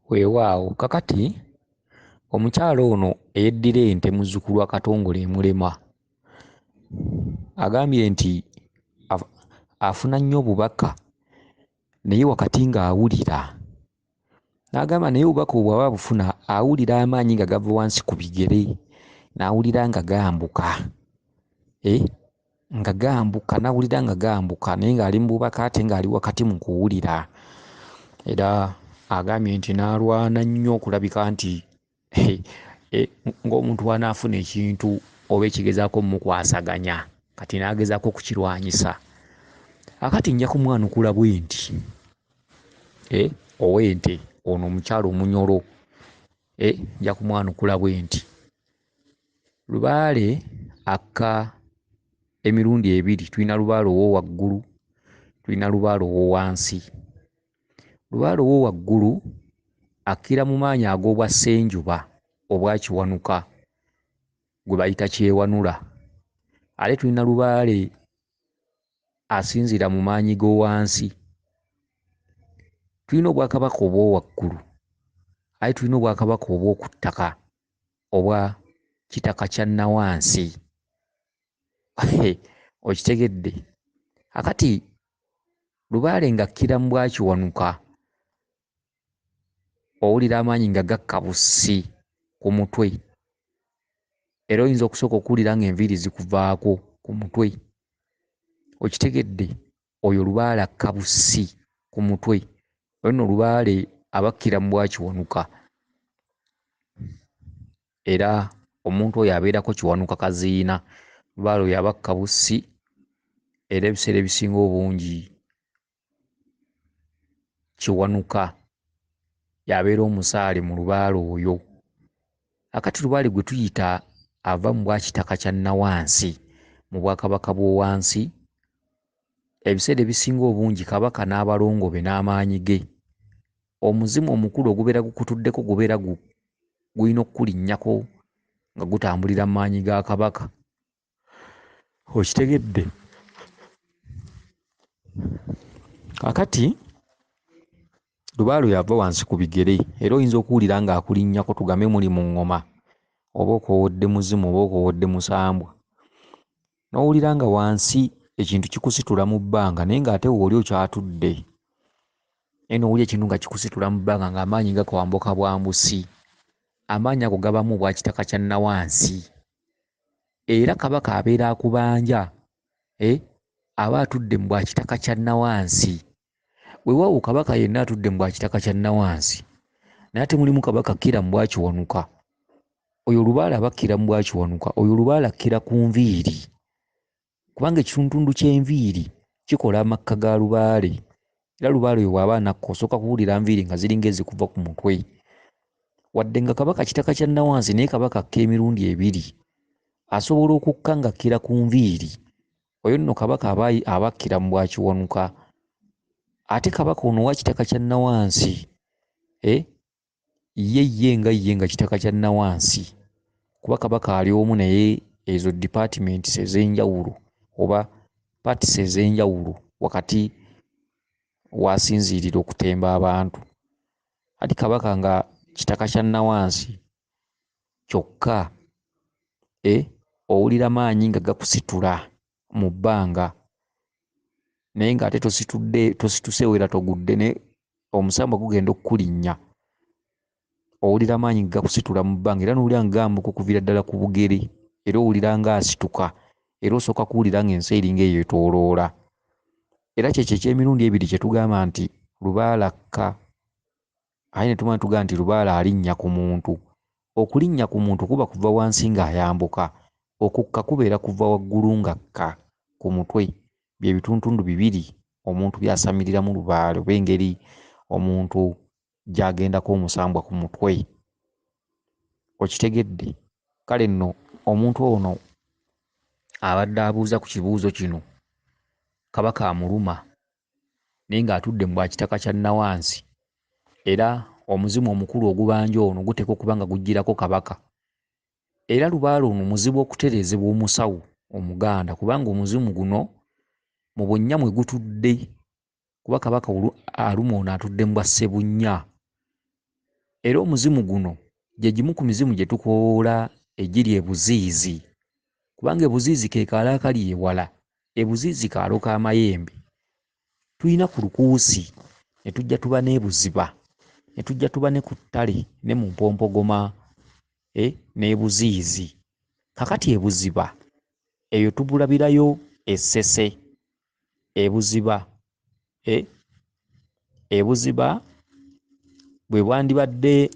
Weewaawo kakati omukyala ono eyeddira ente muzzukulu wa Katongole e Mulema agambye nti afuna nnyo obubaka naye wakati ng'awulira n'agamba naye obubaka obwo bw'aba abufuna awulira amaanyi nga gava wansi ku bigere n'awulira nga gambuka nga gambuka n'awulira nga gambuka naye ng'ali mu bubaka ate ng'ali wakati mu kuwulira. Era agambye nti n'alwana nnyo okulabika nti ng'omuntu bw'anaafuna ekintu oba ekigezaako mmukwasaganya kati n'agezaako okukirwanyisa. Akati nja kumwanukula bwe nti ow'ente ono omukyala omunyolo nja kumwanukula bwe nti Lubaale akka emirundi ebiri, tulina lubaale ow'owaggulu, tulina lubaale ow'owansi. Lubaale ow'owaggulu akkira mu maanyi ag'obwa Ssenjuba obwa Kiwanuka gwe bayita Kyewanula. Ate tulina lubaale asinziira mu maanyi g'owansi. Tulina obwakabaka obw'owaggulu ate tulina obwakabaka obw'oku ttaka obwa Kitaka kya Nnawansi. Okitegedde? Akati lubaale ng'akkira mu bwa Kiwanuka owulira amaanyi nga gakka bussi ku mutwe era oyinza okusooka okuwulira ng'enviiri zikuvaako ku mutwe. Okitegedde? Oyo lubaale akka bussi ku mutwe. Oyo nno lubaale abakkira mu bwa Kiwanuka era omuntu oyo abeerako Kiwanuka Kaziina. Lubaale oyo abakka bussi era ebiseera ebisinga obungi Kiwanuka y'abeera omusaale mu lubaale oyo. Akati lubaale gwe tuyita ava mu bwa Kitaka kya Nnawansi mu bwakabaka bw'owansi, ebiseera ebisinga obungi Kabaka n'abalongo be n'amaanyi ge, omuzimu omukulu ogubeera gukutuddeko gubeera gulina okukulinnyako nga gutambulira mu maanyi ga Kabaka. Okitegedde? Kaakati lubaale oyo ava wansi ku bigere era oyinza okuwulira ng'akulinnyako tugambe muli mu ŋŋoma oba okoowodde muzimu oba okoowodde musambwa n'owulira nga wansi ekintu kikusitula mu bbanga naye ng'ate wooli okyatudde naye n'owulira ekintu nga kikusitula mu bbanga ng'amaanyi gakwambuka bwambusi. Amaanyi ago gabamu obwa Kitaka kya Nnawansi era Kabaka abeera akubanja aba atudde mu bwa Kitaka kya Nnawansi. Weewaawo Kabaka yenna atudde mu bwa Kitaka kya Nnawansi naye ate mulimu Kabaka akkira mu bwa Kiwanuka. Oyo lubaale aba akkira mu bwa Kiwanuka, oyo lubaale akkira ku nviiri kubanga ekitundutundu ky'enviiri kikola amakka ga lubaale era lubaale oyo bw'aba anakka osooka kuwulira nviiri nga ziringa ezikuva ku mutwe. Wadde nga Kabaka Kitaka kya Nnawansi naye Kabaka akka emirundi ebiri, asobola okukka ng'akkira ku nviiri. Oyo nno Kabaka aba akkira mu bwa Kiwanuka. Ate Kabaka ono owa Kitaka kya Nnawansi ye ye nga ye nga Kitaka kya Nnawansi kuba Kabaka ali omu naye ezo departments ez'enjawulo oba parts ez'enjawulo wakati w'asinziirira okutemba abantu. Ati Kabaka nga Kitaka kya Nnawansi kyokka owulira maanyi nga gakusitula mu bbanga naye ng'ate tositudde tosituseewo era togudde naye omusambwa gugenda okukulinnya owulira amaanyi nga gakusitula mu bbanga era n'owulira nga gambuka okuviira ddala ku bugere era owulira ng'asituka era osooka kuwulira ng'ensi eringa eyeetooloola. Era kyekyo eky'emirundi ebiri kye tugamba nti lubaale akka aye ne tumala tugamba nti lubaale alinnya ku muntu. Okulinnya ku muntu kuba kuva wansi ng'ayambuka, okukka kubeera kuva waggulu ng'akka ku mutwe. Bye bitundutundu bibiri omuntu by'asamiriramu lubaale oba engeri omuntu gy'agendako omusambwa ku mutwe. Okitegedde? Kale nno omuntu ono abadde abuuza ku kibuuzo kino Kabaka amuluma naye ng'atudde mu bwa Kitaka kya Nnawansi era omuzimu omukulu ogubanja ono guteekwa okuba nga gujjirako Kabaka. Era lubaale ono muzibu okutereezebwa omusawo Omuganda kubanga omuzimu guno mu bunnya mwe gutudde kuba Kabaka aluma ono atudde mu bwa Ssebunnya. Era omuzimu guno gye gimu ku mizimu gye tukoowoola egiri e Buziizi, kubanga e Buziizi ke kaalo akali ewala. E Buziizi kaalo ka Mayembe. Tulina ku Lukuusi, ne tujja tuba n'e Buziba, ne tujja tuba ne ku ttale ne mu Mpompogoma, n'e Buziizi. Kakati e Buziba eyo tubulabirayo e Ssese. E Buziba, e Buziba bwe bwandibadde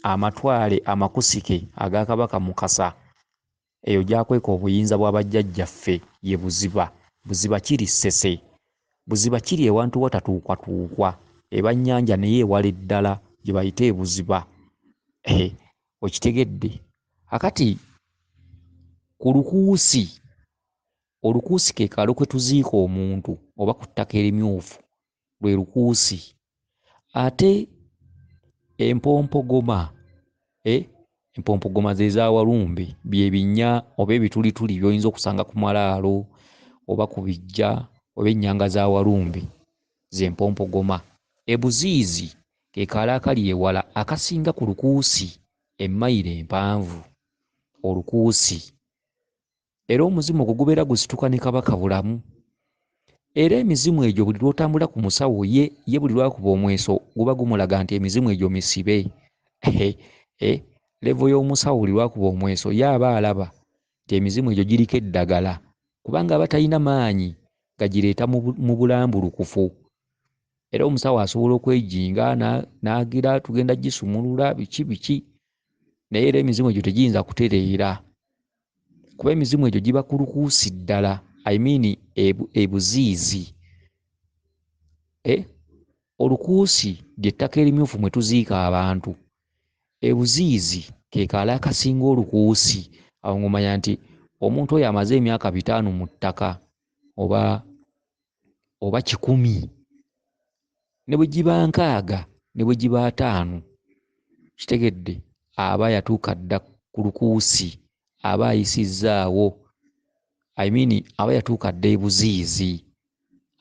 amatwale amakusike aga Kabaka Mukasa, eyo gy'akweka obuyinza bwa bajjajjaffe ye Buziba. Buziba kiri Ssese. Buziba kiri ewantu watatuukwatuukwa, eba nnyanja naye ewala eddala gye bayita e Buziba. Okitegedde? Akati ku Lukuusi, Olukuusi ke kaalo kwe tuziika omuntu oba ku ttaka erimyufu lwe lukuusi. Ate empompogoma, empompogoma ze za Walumbe, bye binnya oba ebitulituli by'oyinza okusanga ku malaalo oba ku biggya oba ennyanga za Walumbe ze mpompogoma. E Buziizi ke kaalo akali ewala akasinga ku lukuusi emmayiro empanvu. Olukuusi. Era omuzimu ogwo gubeera gusituka ne Kabaka Bulamu. Era emizimu egyo buli lw'otambula ku musawo ye, ye buli lw'akuba omweso guba gumulaga nti emizimu egyo misibe. Levo y'omusawo buli lw'akuba omweso ye aba alaba nti emizimu egyo giriko eddagala, kubanga aba talina maanyi gagireeta mu bulambulukufu. Era omusawo asobola okwejinga n'agira tugenda gisumulula biki biki, naye era emizimu egyo tegiyinza kutereera, kuba emizimu egyo giba ku lukuusi ddala, I mean ebuziizi. Olukuusi ly'ettaka erimyufu mwe tuziika abantu. Ebuziizi ke kaalo akasinga olukuusi. Awo ng'omanya nti omuntu oyo amaze emyaka 5 mu ttaka oba 100, ne bwe giba 60, ne bwe giba 50, kitegedde aba yatuuka dda ku lukuusi, aba ayisizzaawo, I mean aba yatuuka dda ebuziizi,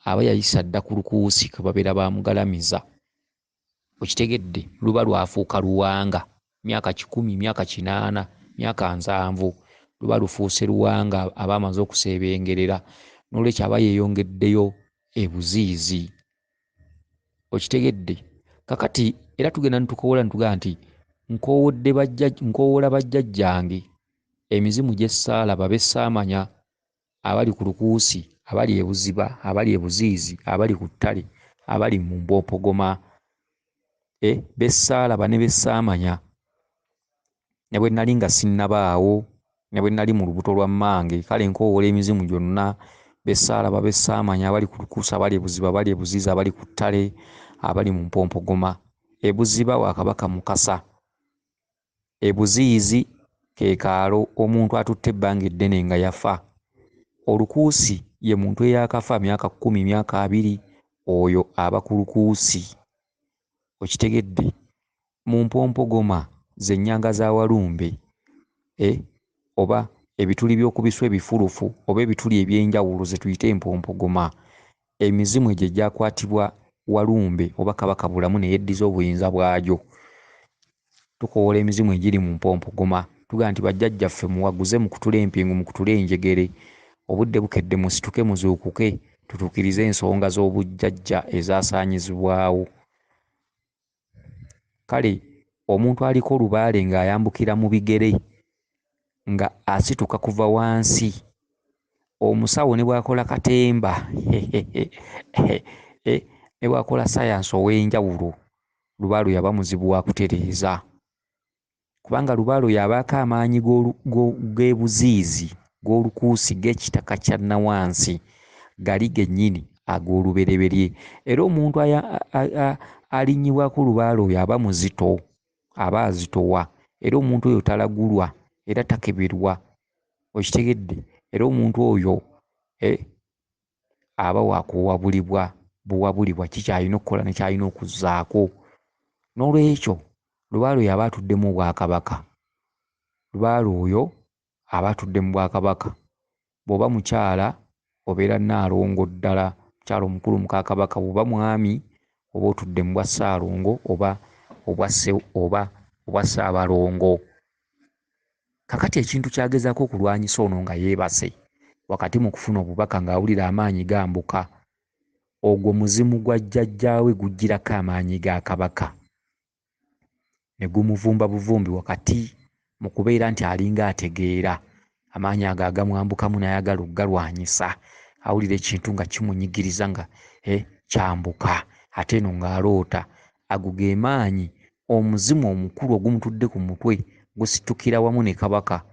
aba yayisa dda ku lukuusi kwe babeera bamugalamiza. Okitegedde luba lwafuuka luwanga, myaka 100, myaka 80, myaka 70, luba lufuuse luwanga, aba amaze okuseebengerera. N'olwekyo aba yeeyongeddeyo ebuziizi. Okitegedde? Kakati era tugenda ne tukowoola ne tugamba nti nkowoola bajjajjange emizimu gye ssaalaba be ssaamanya, abali ku lukuusi, abali e Buziba, abali e Buziizi, abali ku ttale, abali mu Mpompogoma, be ssaalaba ne be ssaamanya, ne bwe nali nga sinnabaawo, ne bwe nali mu lubuto lwa mmange. Kale nkowoola emizimu gyonna be ssaalaba be ssaamanya, abali ku lukuusi, abali e Buziba, abali e Buziizi, abali ku ttale, abali mu Mpompogoma. E Buziba wa Kabaka Mukasa. E Buziizi ke kaalo omuntu atutte ebbanga eddene nga yafa. Olukuusi ye muntu eyakafa myaka 10, myaka 20, oyo aba ku lukuusi. Okitegedde? Mu Mpompogoma ze nnyanga za Walumbe, oba ebituli by'oku bisu ebifulufu oba ebituli eby'enjawulo ze tuyita empompogoma. Emizimu egyo egyakwatibwa Walumbe oba Kabaka Bulamu ne yeddiza obuyinza bwagyo. Tukowoola emizimu egiri mu Mpompogoma, tugamba nti bajjajjaffe muwaguze, mukutule empingu, mukutule enjegere, obudde bukedde, musituke muzuukuke, tutuukirize ensonga z'obujjajja ezaasaanyizibwawo. Kale omuntu aliko olubaale ng'ayambukira mu bigere, nga asituka kuva wansi, omusawo ne bw'akola katemba, ne bw'akola sayansi ow'enjawulo, lubaale oyo aba muzibu wa kutereeza. Kubanga lubaale oyo abaako amaanyi g'ebuziizi, g'olukuusi, g'ekitaka kya nnawansi, gali gennyini ag'olubereberye. Era omuntu alinnyibwako lubaale oyo aba muzito, aba azitowa. Era omuntu oyo talagulwa, era takeberwa. Okitegedde? Era omuntu oyo aba wa kuwabulibwa buwabulibwa ki ky'alina okukola ne ky'alina okuzzaako. N'olwekyo lubaale oyo aba atudde mu bwakabaka. Lubaale oyo aba atudde mu bwakabaka. Bw'oba mukyala obeera nnaalongo ddala, mukyala omukulu muka kabaka. Bw'oba mwami oba otudde mu bwa ssaalongo oba obwa oba obwa Ssaabalongo. Kakati ekintu ky'agezaako okulwanyisa ono nga yeebase wakati mu kufuna obubaka ng'awulira amaanyi gambuka, ogwo muzimu gwa jjajjaawe gujjirako amaanyi ga Kabaka ne gumuvumba buvumbi wakati mu kubeera nti alinga ategeera. Amaanyi ago agamwambukamu n'ayagala okugalwanyisa, awulira ekintu nga kimunyigiriza nga kyambuka ate eno ng'aloota. Ago ge maanyi omuzimu omukulu ogumutudde ku mutwe gusitukira wamu ne Kabaka.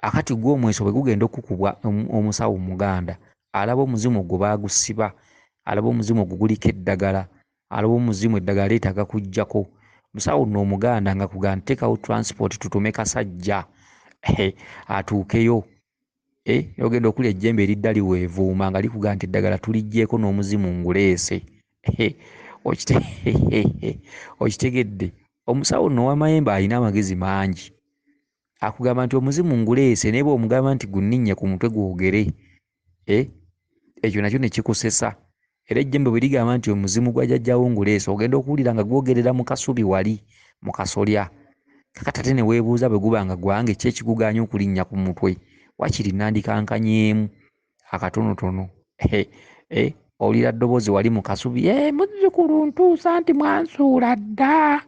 Akati gwo omweso bwe gugenda okukubwa omusawo Omuganda, alaba omuzimu ogwo baagusiba, alaba omuzimu ogwo guliko eddagala, alaba omuzimu eddagala lyetaaga kuggyako. Omusawo nno Omuganda nga kugamba nti teekawo transport tutume Kasajja atuukeyo. Ogenda okulya ejjembe eridda liweevuuma nga likugamba nti eddagala tuliggyeeko n'omuzimu nguleese. Okitegedde? Omusawo nno ow'amayembe alina amagezi mangi. Akugamba nti omuzimu nguleese, naye bw'omugamba nti gunninnye ku mutwe gwogere, ekyo nakyo ne kikusesa. Era ejjembe bwe ligamba nti omuzimu gwa jjajjaawo nguleese, ogenda okuwulira nga gwogerera mu kasubi wali mu kasolya. Kakati ate ne weebuuza bwe guba nga gwange ki ekigugaanya okulinnya ku mutwe? Wakiri nandikankanyemu akatonotono. Owulira ddoboozi wali mu kasubi, muzzukulu ntuusa nti mwansuula dda,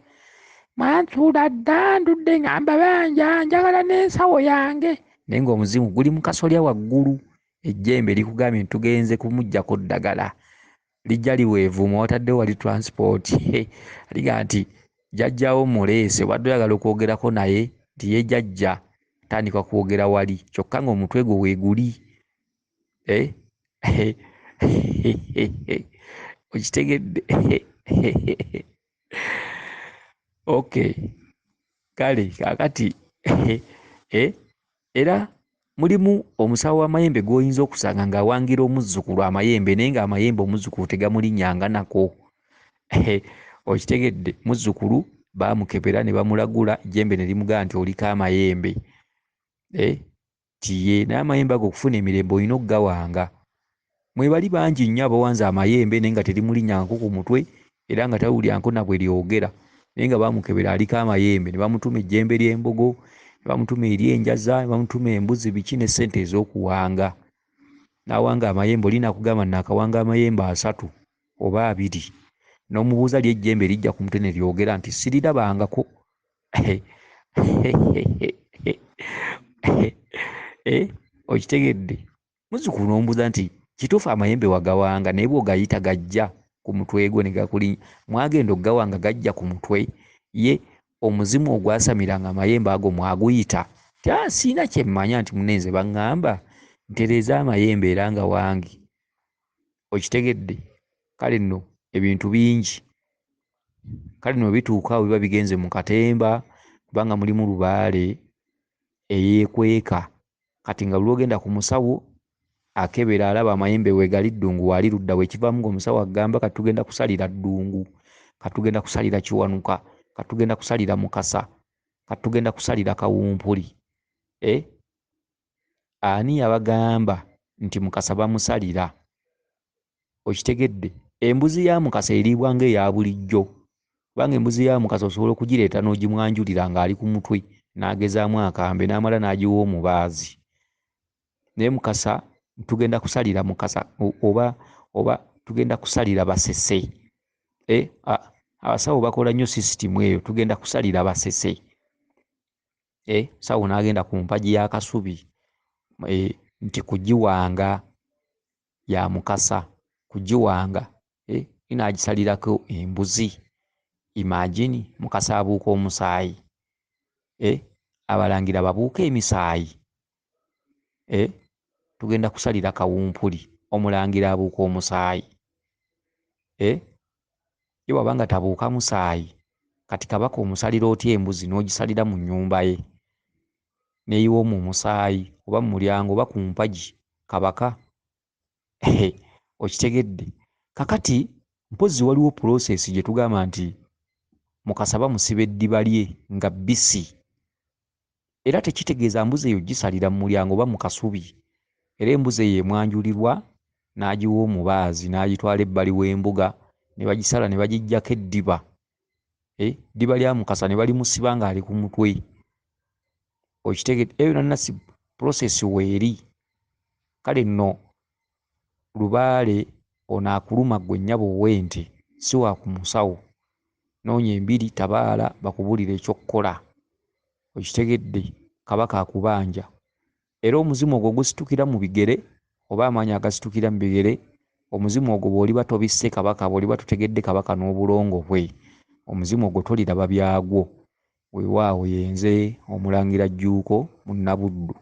mwansuula dda, ndudde nga mbabanja, njagala n'ensawo yange. Naye ng'omuzimu guli mu kasolya waggulu, ejjembe likugambye nti tugenze kumuggyako ddagala. Lijja liweevuuma, wataddewo wali transport. Ligamba nti jjajjaawo muleese, obadde oyagala okwogerako naye nti ye jjajja, tandika kwogera wali kyokka ng'omutwe gwo weeguli. Okitegedde? Okay, kale kaakati era mulimu omusawo w'amayembe gw'oyinza okusanga ng'awangira omuzzukulu amayembe, naye ng'amayembe omuzzukulu tegamulinnyanga nako. Okitegedde? Muzzukulu baamukebera ne bamulagula, ejjembe ne limugamba nti oliko amayembe. Nti ye, naye amayembe ago okufuna emirembe olina okugawanga. Mwebali bangi nnyo abawanze amayembe naye nga terimulinnyangako ku mutwe era nga tawulirangako na bwe lyogera, naye nga baamukebera aliko amayembe ne bamutuma ejjembe ly'embogo, ne bamutuma ery'enjaza, ne bamutuma embuzi biki ne ssente ez'okuwanga. N'awanga amayembe oli n'akugamba naakawanga amayembe 3 oba 2. N'omubuuza lyo ejjembe lijja ku mutwe ne lyogera nti sirirabangako. Okitegedde? Muzzukulu n'omubuuza nti kituufu amayembe wagawanga naye bw'ogayita gajja ku mutwe gwo ne gakulinnya. Mwagenda okugawanga gajja ku mutwe, ye omuzimu ogwasamiranga amayembe ago mwaguyita. Nti siina kye mmanya nti munne nze baŋŋamba ntereeze amayembe era nga wange. Okitegedde? Kale nno ebintu bingi. Kale nno bituuka awo biba bigenze mu katemba kubanga mulimu lubaale eyeekweka. Kati nga lw'ogenda ku musawo akebera alaba amayembe weegali ddungu waali ludda wa, ekivaamu ng'omusawo agamba kati tugenda kusalira ddungu, kati tugenda kusalira Kiwanuka, kati tugenda kusalira Mukasa, kati tugenda kusalira Kawumpuli. Ani yabagamba nti Mukasa bamusalira? Okitegedde? Embuzi ya Mukasa eriibwa ng'eya bulijjo, kubanga embuzi ya Mukasa osobola okugireeta n'ogimwanjulira ng'ali ku mutwe n'agezaamu akambe n'amala n'agiwa omubaazi. Naye Mukasa tugenda kusalira Mukasa oba tugenda kusalira Basese. Abasawo bakola nnyo sisitimu eyo, tugenda kusalira Basese. Musawo n'agenda ku mpagi ya Kasubi, nti kugiwanga ya Mukasa, kugiwanga, n'agisalirako embuzi. Imagine Mukasa abuuka omusaayi. Abalangira babuuka emisaayi. Tugenda kusalira Kawumpuli, omulangira abuuka omusaayi. Ye bw'aba nga tabuuka musaayi, kati Kabaka omusalira otya embuzi n'ogisalira mu nnyumba ye n'eyiwa omwo omusaayi oba mu mulyango oba ku mpagi Kabaka? Okitegedde? Kakati mpozzi waliwo process gye tugamba nti Mukasa bamusiba eddiba lye nga bbisi. Era tekitegeeza mbuzi eyo gisalira mu mulyango oba mu kasubi. Era embuzi eyo emwanjulirwa n'agiwa omubaazi n'agitwala ebbali w'embuga ne bagisala ne bagiggyako eddiba. Ddiba lya Mukasa ne balimusiba ng'ali ku mutwe. Okitegedde? Ebyo byonna si process weeri. Kale nno lubaale ono akuluma ggwe nnyabo ow'ente si wa ku musawo. Noonya embiri tabaala bakubuulire eky'okukola. Okitegedde? Kabaka akubanja. Era omuzimu ogwo gusitukira mu bigere oba amaanyi agasitukira mu bigere, omuzimu ogwo bw'oliba tobisse Kabaka, bw'oliba totegedde Kabaka n'obulongo bwe, omuzimu ogwo toliraba byagwo. Weewaawo yenze Omulangira Jjuuko Munnabuddu.